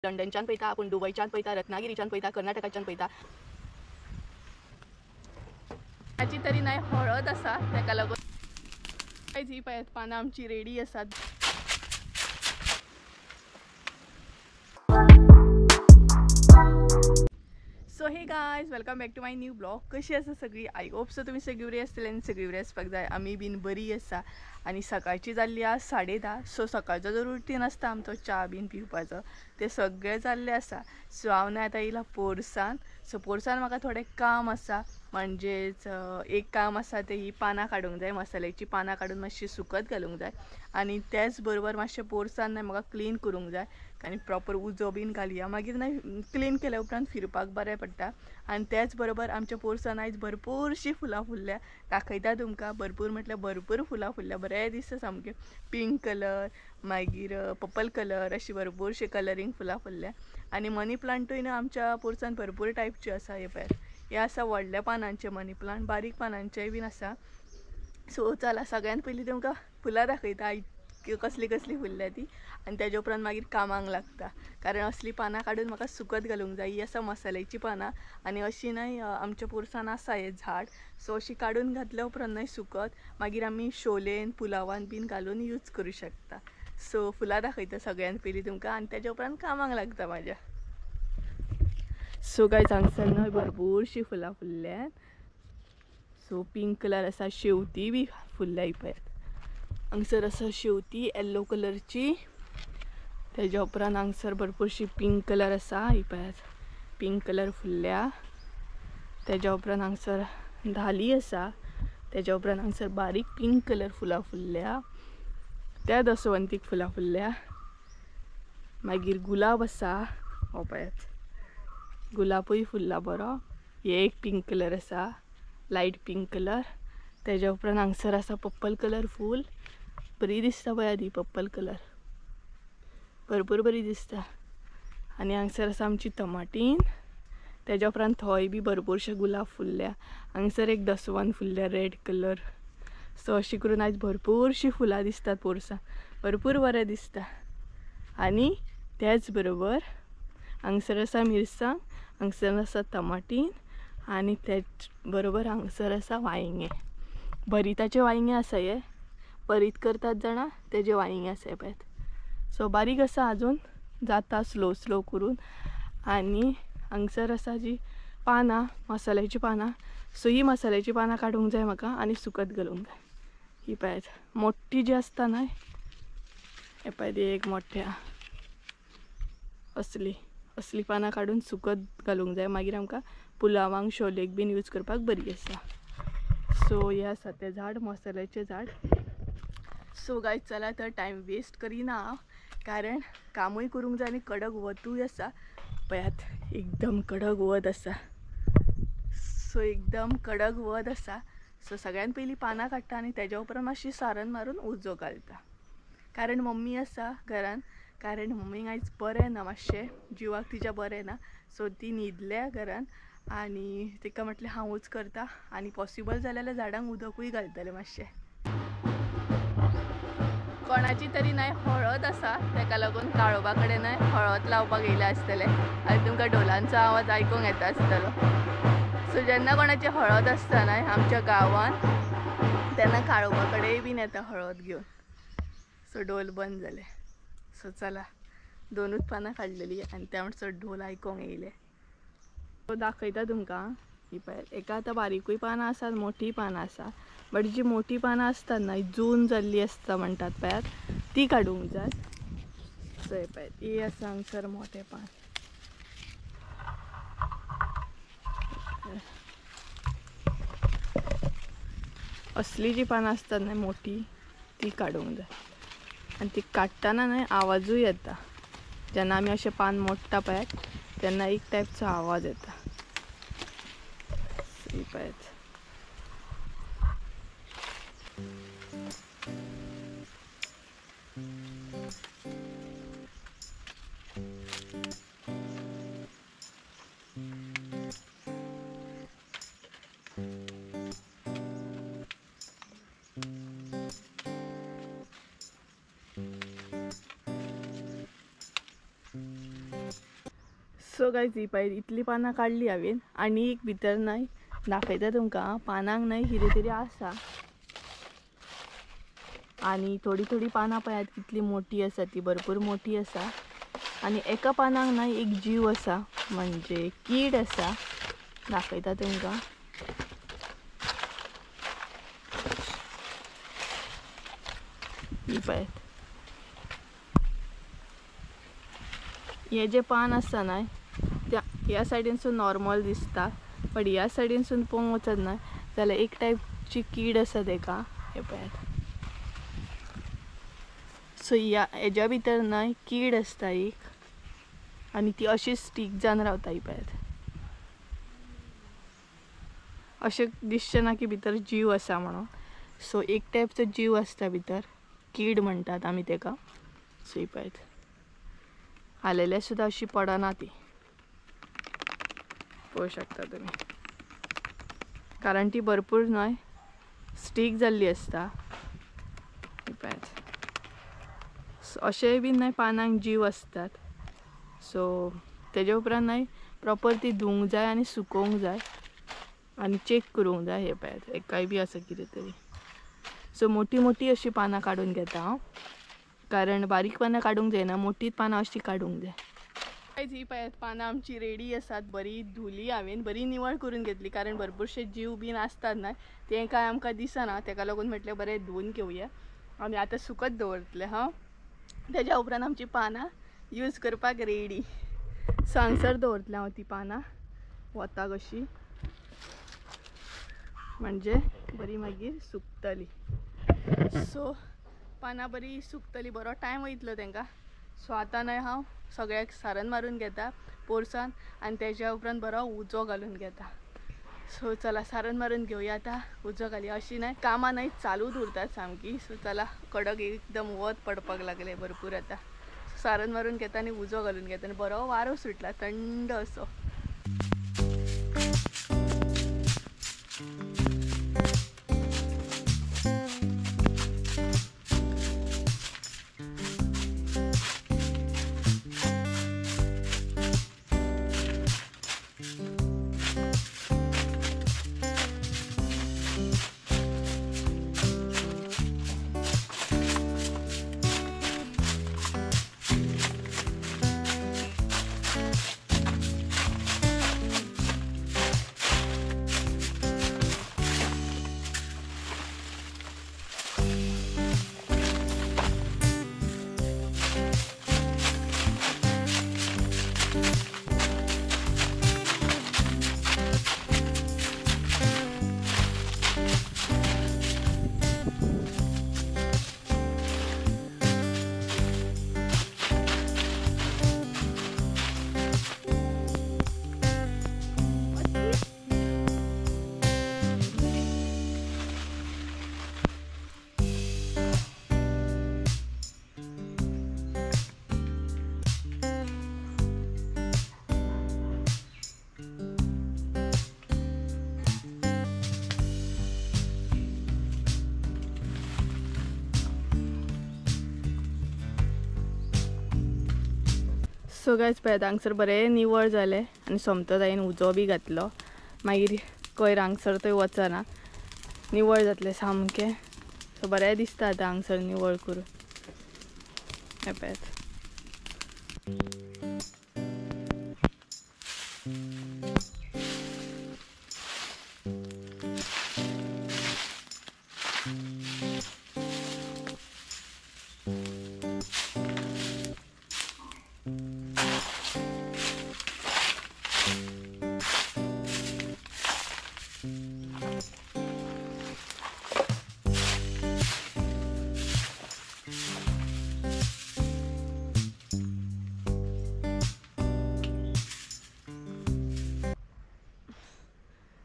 लंडनच्यान पळयता, आपूण दुबयच्यान पळयता, रत्नागिरीच्यान पळयता, कर्नाटकाच्यान पळयता. ताची तरी नाय हळद आसा ताका लागून ही पळयात पानां आमची रेडी आसात. So hey guys, welcome back to my new blog. कशी आसा सगळी? I hope so तुमी सगळी बरी आसतली आनी सगळी बरी आसपाक जाय. आमी बीन बरी आसा. आनी सकाळची जाल्ली आज 10:30. सो सकाळचो जो रुटीन आसता आमचो च्या बीन पिवपाचो ते सगळें जाल्लें आसा. सो हांव न्हय आतां येयला पोरसान. सो पोरसान म्हाका थोडें काम आसा, म्हणजेच एक काम आसा तें ही पानां काडूंक जाय, मसाल्याची पानां काडून मातशी सुकत घालूंक जाय. आनी तेच बरोबर मातशें पोरसान न्हय म्हाका क्लीन करूंक जाय आनी प्रॉपर उजो बीन घालया, मागीर न्हय क्लीन केल्या उपरांत फिरपाक बरें पडटा. आनी तेच बरोबर आमच्या पोरसान आयज भरपूरशीं फुलां फुल्ल्या, दाखयता तुमकां. भरपूर म्हटल्यार भरपूर फुलां फुल्ल्या, बरें दिसता सामकें. पिंक कलर, मागीर पर्पल कलर, अशी भरपूरशी कलरींग फुलां फुल्ल्या. आनी मनी प्लांटूय न्हय आमच्या पोरसान भरपूर टायपचे आसा. हे पळयात, हे आसा व्हडल्या पानांचे मनी प्लांट, बारीक पानांचेय बीन आसा. सो चला सगळ्यान पयलीं तुमकां फुलां दाखयता कसली कसली फुल्ल्या ती, आनी तेज्या उपरांत मागीर कामांक लागता. कारण असली पानां काडून म्हाका सुकत घालूंक जाय. ही आसा मसाल्याची पानां आनी अशी न्हय आमच्या पोरसान आसा हें झाड. सो अशी काडून घातल्या उपरांत न्हय सुकत मागीर आमी शोलेन पुलावान बीन घालून यूज करूं शकता. सो फुलां दाखयता सगळ्यान पयलीं तुमकां आनी तेज्या उपरांत कामांक लागता म्हाज्या. सो गायज, हांगसर न्हय भरपूरशीं फुलां फुल्ल्यात. सो पिंक कलर आसा, शेवती बी फुल्ल्या ही पळयात. हांगसर आसा शेवती येल्लो कलरची. तेज्या उपरांत हांगसर भरपूरशी पिंक कलर आसा, ही पळयात पिंक कलर फुल्ल्या. तेज्या उपरांत हांगसर धाली आसा. तेज्या उपरांत हांगसर बारीक पिंक कलर फुलां फुल्ल्या. त्या दसवंतीक फुलां फुल्ल्या. मागीर गुलाब आसा, हो पळयात गुलाबूय फुल्ला बरो. हे एक पिंक कलर आसा, लायट पिंक कलर. तेज्या उपरांत हांगसर आसा पर्पल कलर फूल, बरी दिसता पळयात ही पर्पल कलर, भरपूर बरी दिसता. आनी हांगसर आसा आमची टमाटीन. तेज्या उपरांत थंय बी भरपूरशे गुलाब फुल्ल्या. हांगसर एक दसवन फुल्ल्या रेड कलर. सो अशी करून आयज भरपूरशीं फुलां दिसतात पोरसान, भरपूर बरें दिसता. आनी त्याच बरोबर हांगसर आसा मिरसांग, हांगसर आसा टमाटीन, आनी तेच बरोबर हांगसर आसा वांयगें. भरिताचें वांयगें आसा, हें भरीत करतात जाणा तेजें वांयगें आसा हें पळयात. सो बारीक आसा आजून, जाता स्लो स्लो करून. आनी हांगसर आसा जी पानां, मसाल्याची पानां. सो ही मसाल्याची पानां काडूंक जाय म्हाका आनी सुकत घालूंक जाय. ही पळयात मोठी जी आसता न्हय, हें पळयात एक मोठ्या असली असली पानां काडून सुकत घालूंक जाय, मागीर आमकां पुलावांक शोलेक बीन यूज करपाक बरी आसा. सो हें आसा तें झाड, मसाल्याचें झाड. सो गायज चला तर टायम वेस्ट करिना हांव, कारण कामूय करूंक जाय आनी कडक वतूय आसा. पळयात एकदम कडक वत आसा. सो एकदम कडक वत आसा. सो सगळ्यान पयलीं पानां काडटा आनी तेज्या उपरांत मातशी सारण मारून उजो घालता. कारण मम्मी आसा घरान, कारण मम्मीक आयज बरें ना, मातशें जिवाक तिच्या बरें ना. सो ती न्हिदल्या घरान आनी तिका म्हटलें हांवूच करता आनी पॉसिबल जालें जाल्यार झाडांक उदकूय घालतलें मातशें. कोणाची तरी न्हय हळद आसा ताका लागून काळोबा कडेन न्हय हळद लावपाक येयल्या आसतलें आनी तुमकां ढोलांचो आवाज आयकूंक येता आसतलो. सो जेन्ना कोणाची हळद आसता न्हय आमच्या गांवान तेन्ना काळोबा कडेन बीन येता हळद घेवन. सो ढोल बंद जाले. सो चला दोनूच पानां काडलेली आनी त्या म्हणसर ढोल आयकूंक येयले. सो दाखयता तुमकां ही पळयात, एका आतां बारीकूय पानां आसात, मोठी पानां आसा. बट जी मोठी पानां आसतात न्हय जून जाल्ली आसता म्हणटात पळयात, ती काडूंक जाय. सो हें पळयात ही आसा हांगसर मोठें पान. असली जी पानां आसतात न्हय मोठी ती काडूंक जाय. आनी ती काडटना न्हय आवाजूय येता, जेन्ना आमी अशें पान मोडटा पळयात तेन्ना एक टायपचो आवाज येता. ही पळयात सो गायज ही पळय इतली पानां काडली हांवें आनी एक भितर न्हय दाखयता तुमकां पानांक न्हय कितें तरी आसा. आनी थोडी थोडी पानां पळयात कितली मोटी आसा ती, भरपूर मोटी आसा. आनी एका पानांक न्हय एक जीव आसा, म्हणजे कीड आसा. दाखयता तुमकां. ही पळयात हे जे पान आसा न्हय त्या ह्या सायडीनसून नॉर्मल दिसता, बट ह्या सायडीनसून पळोवंक वचत न्हय जाल्यार एक टायपची कीड आसा तेका. हे पळयात. सो ह्या हेज्या भितर न्हय कीड आसता एक, आनी ती अशी स्टीक जावन रावता. ही पळयात अशें दिसचें ना की भितर जीव आसा म्हणून. सो एक टायपचो जीव आसता भितर, कीड म्हणटात आमी तेका. सो ही पळयात हालयल्यार सुद्दां अशी पडना ती, पळोवंक शकता तुमी, कारण ती भरपूर न्हय स्टीक जाल्ली आसता. पळयात अशेंय बी न्हय पानांक जीव आसतात. सो तेजे उपरांत न्हय प्रोपर ती धुवंक जाय आनी सुकोवंक जाय आनी चॅक करूंक जाय. हे पळयात एकाय बी आसा कितें तरी. सो मोटी मोटी अशी पानां काडून घेता हांव, कारण बारीक पानां काडूंक जायना, मोटीच पानां अशी काडूंक जाय. ही पळयात पानां आमची रेडी आसात. बरी धुली हांवें, बरी निवळ करून घेतली, कारण भरपूरशे जीव बीन आसतात न्हय तें कांय आमकां दिसना, तेका लागून म्हटलें बरें धुवून घेवया. आमी आतां सुकत दवरतले. हां, तेज्या उपरांत आमची पानां यूज करपाक रेडी. सो हांगसर दवरतलें हांव ती पानां वताक अशी, म्हणजे बरी मागीर सुकतली. सो पानां बरी सुकतली, बरो टायम वयतलो तेंकां. सो आतां न्हय हांव सगळ्याक सारण मारून घेता पोरसान आनी तेज्या उपरांत बरो उजो घालून घेता. सो चला सारण मारून घेवया आतां, उजो घालया. अशी न्हय कामां न्हय चालूच उरतात सामकी. सो चला कडक एकदम वत पडपाक लागलें भरपूर आतां. सारण मारून घेता आनी उजो घालून घेता आनी बरो वारो सुटला थंड असो. सो गायज पळयात हांगसर बरें निवळ जालें आनी सोमतो हांवें उजो बी घातलो, मागीर कोयर हांगसर थंय वचना, निवळ जातलें सामकें. सो बरें दिसता आतां हांगसर निवळ करून. हें पळयात.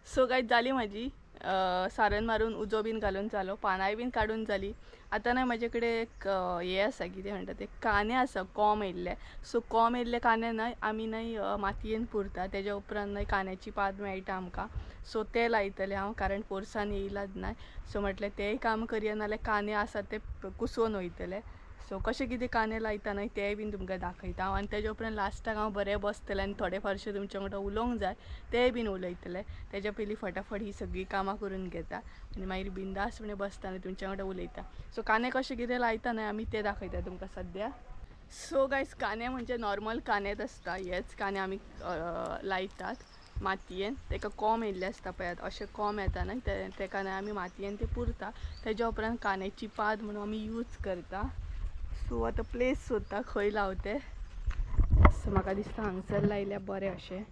सो गायज जाली म्हाजी सारण मारून उजो बीन घालून जालो, पानांय बीन काडून जाली. आतां न्हय म्हाजे कडेन एक हें आसा, कितें म्हणटा तें, कांदे आसा कोम येयल्ले. सो कोम येयल्ले कांदे न्हय आमी न्हय मातयेन पुरता, तेज्या उपरांत न्हय कांद्याची पात मेळटा आमकां. सो ते लायतले हांव, कारण पोरसान येयलाच न्हय. सो म्हटलें तेंय काम करया, नाल्यार कांदे आसा ते कुसोवन वयतले. सो कशें कितें कांदे लायता न्हय तेंय बीन तुमकां दाखयता हांव. आनी तेज्या उपरांत लास्टाक हांव बरें बसतलें आनी थोडे फारशें तुमच्या वांगडा उलोवंक जाय तेंय बीन उलयतलें. तेज्या पयलीं फटाफट ही सगळीं कामां करून घेता आनी मागीर बिंदासपणे बसता आनी तुमच्या वांगडा उलयता. सो कांदे कशें कितें लायता न्हय आमी तें दाखयता तुमकां सद्या. सो गायज कांदे म्हणजे नॉर्मल कांदेच आसता, हेच कांदे आमी लायतात मातयेन. तेका कोम येयल्ले आसता पळयात, अशें कोम येता न्हय तेका न्हय आमी मातयेन ते पुरता. तेज्या उपरांत कांद्याची पात म्हणून आमी यूज करता. सो आतां प्लेस सोदता खंय लावते. सो म्हाका दिसता हांगसर लायल्यार बरें अशें.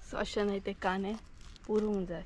सो अशें न्हय ते कांदे पुरूंक जाय.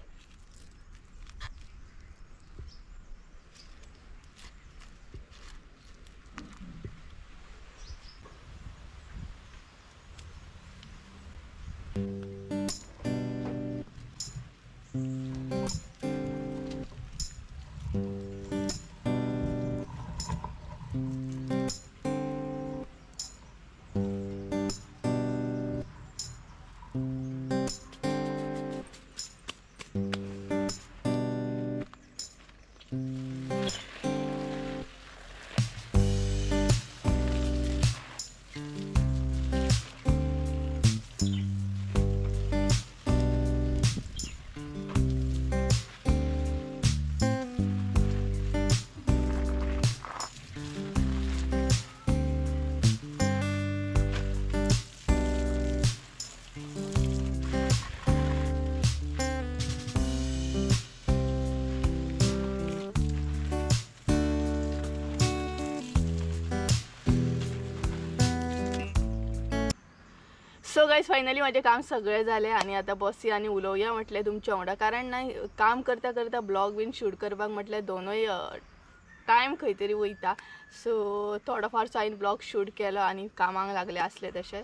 सो गायज फायनली म्हाजें काम सगळें जालें आनी आतां बसया आनी उलोवया म्हटलें तुमच्या वांगडा. कारण न्हय काम करता करता ब्लॉग बीन शूट करपाक म्हटल्यार दोनूय टायम खंय तरी वयता. सो थोडो फारसो हांवें ब्लॉग शूट केलो आनी कामाक लागले आसले तशें.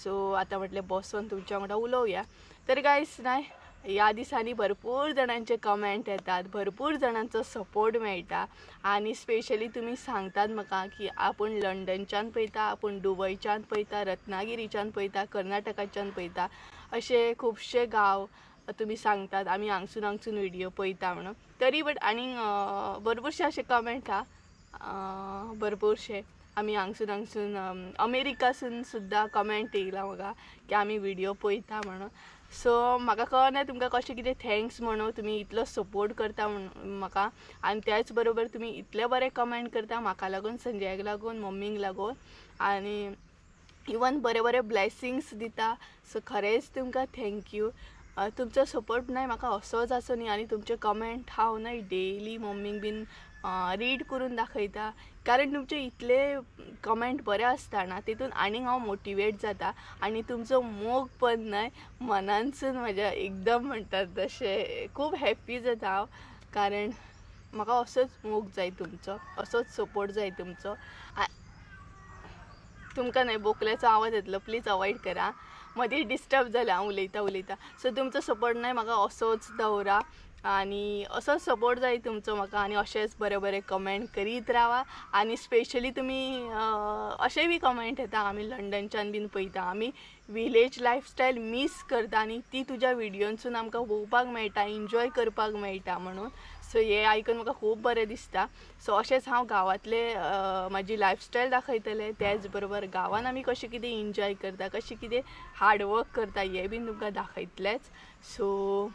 सो आतां म्हटलें बसोन तुमच्या वांगडा उलोवया. तर गायज न्हय ह्या दिसांनी भरपूर जाणांचे कमेंट येतात, भरपूर जाणांचो सपोर्ट मेळटा आनी स्पेशली तुमी सांगतात म्हाका की आपूण लंडनच्यान पळयता, आपूण दुबयच्यान पळयता, रत्नागिरीच्यान पळयता, कर्नाटकाच्यान पळयता, अशे खुबशे गांव तुमी सांगतात आमी हांगसून हांगसून व्हिडियो पळयता म्हणून. तरी बट आनी भरपूरशे अशे कमेंट आहा, भरपूरशे आमी हांगसून हांगसून अमेरिकासून सुद्दां कमेंट येयला म्हाका की आमी व्हिडियो पळयता म्हणून. सो म्हाका कळना तुमकां कशें कितें thanks म्हणून, तुमी इतलो सपोर्ट करता म्हणून म्हाका आनी त्याच बरोबर तुमी इतले बरे कमेंट करता म्हाका लागून, संजयाक लागून, मम्मीक लागून आनी इवन बरे बरे ब्लेसिंग्स दिता. सो खरेंच तुमकां thank you. तुमचो सपोर्ट न्हय म्हाका असोच आसो न्ही आनी तुमचे कमेंट हांव न्हय डेली मम्मीक बीन रीड करून दाखयता, कारण तुमचे इतले कमेंट बरे आसतना तितून आनीक हांव मोटिवेट जाता आनी तुमचो मोग पण न्हय मनानसून म्हज्या एकदम म्हणटात तशें खूब हॅप्पी जाता हांव, कारण म्हाका असोच मोग जाय तुमचो, असोच सपोर्ट जाय तुमचो. तुमकां न्हय बोकल्याचो आवाज येतलो, प्लीज अवॉयड करा, मदीं डिस्टर्ब जालें हांव उलयता उलयता. सो तुमचो सपोर्ट न्हय म्हाका असोच दवरा आनी असोच सपोर्ट जाय तुमचो म्हाका आनी अशेंच बरे बरे कमेंट करीत रावा. आनी स्पेशली तुमी अशें बी कमेंट येता आमी लंडनच्यान बीन पळयता, आमी विलेज लायफस्टायल मीस करता आनी ती तुज्या व्हिडियोनसून आमकां पळोवपाक मेळटा, एन्जॉय करपाक मेळटा म्हणून. सो हें आयकून म्हाका खूब बरें दिसता. सो अशेंच हांव गांवांतले म्हाजी लायफस्टायल दाखयतलें, त्याच बरोबर गांवान आमी कशें कितें एन्जॉय करता, कशें कितें हार्डवर्क करता हें बीन तुमकां दाखयतलेंच. सो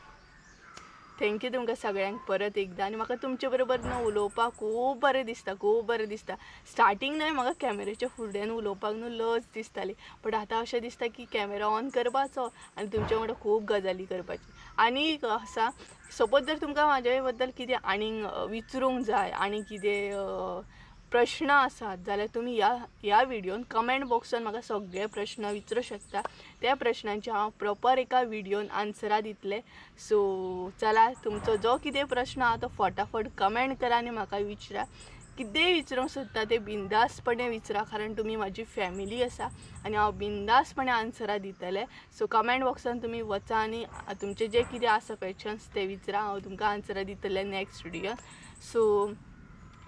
thank you तुमकां सगळ्यांक परत एकदां. आनी म्हाका तुमचे बरोबर न्हू उलोवपाक खूब बरें दिसता, खूब बरें दिसता. स्टार्टींग न्हय म्हाका कॅमेराच्या फुड्यान उलोवपाक न्हू लज दिसताली, बट आतां अशें दिसता की कॅमेरा ऑन करपाचो आनी तुमच्या वांगडा खूब गजाली करपाची. आनी एक आसा, सपोज जर तुमकां म्हाजे बद्दल कितें आनीक विचारूंक जाय आनी कितें प्रश्न आसात जाल्यार तुमी ह्या व्हिडियोन कमेंट बॉक्सान म्हाका सगळे प्रश्न विचारूंक शकता, त्या प्रश्नांचे हांव प्रोपर एका व्हिडियोन आन्सरां दितलें. सो चला तुमचो जो कितें प्रश्न आहा तो फटाफट कमेंट करा आनी म्हाका विचारा, कितेंय विचारूंक सोदता तें बिंदासपणे विचारा, कारण तुमी म्हाजी फॅमिली आसा आनी हांव बिंदासपणे आन्सरां दितलें. सो कमेंट बॉक्सान तुमी वचा आनी तुमचे जे कितें आसा क्वेश्चन्स ते विचारा, हांव तुमकां आन्सरां दितलें नेक्स्ट व्हिडियोन. सो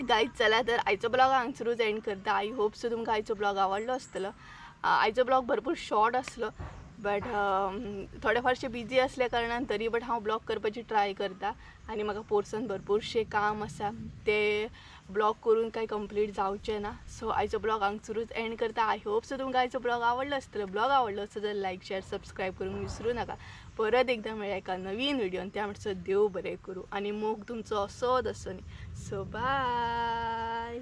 गायज चला तर आयचो ब्लॉग हांगसरूच एंड करता. I hope so तुमकां आयचो ब्लॉग आवडलो आसतलो. आयचो ब्लॉग भरपूर शॉर्ट आसलो बट थोडे फारशे बिजी असल्या कारणान तरी बट हांव ब्लॉग करपाची ट्राय करता. आनी म्हाका पोरसान भरपूरशें काम आसा ते ब्लॉग करून कांय कंप्लीट जावचें ना. सो आयचो ब्लॉग हांगसरूच एंड करता. I hope so तुमकां आयचो ब्लॉग आवडलो आसतलो. ब्लॉग आवडलो आसतो जाल्यार लायक शेअर सबस्क्रायब करूंक विसरूं नाका. परत एकदां मेळया एका नवीन व्हिडियोन. त्या म्हणसर देव बरें करूं आनी मोग तुमचो असोच आसूं. So bye.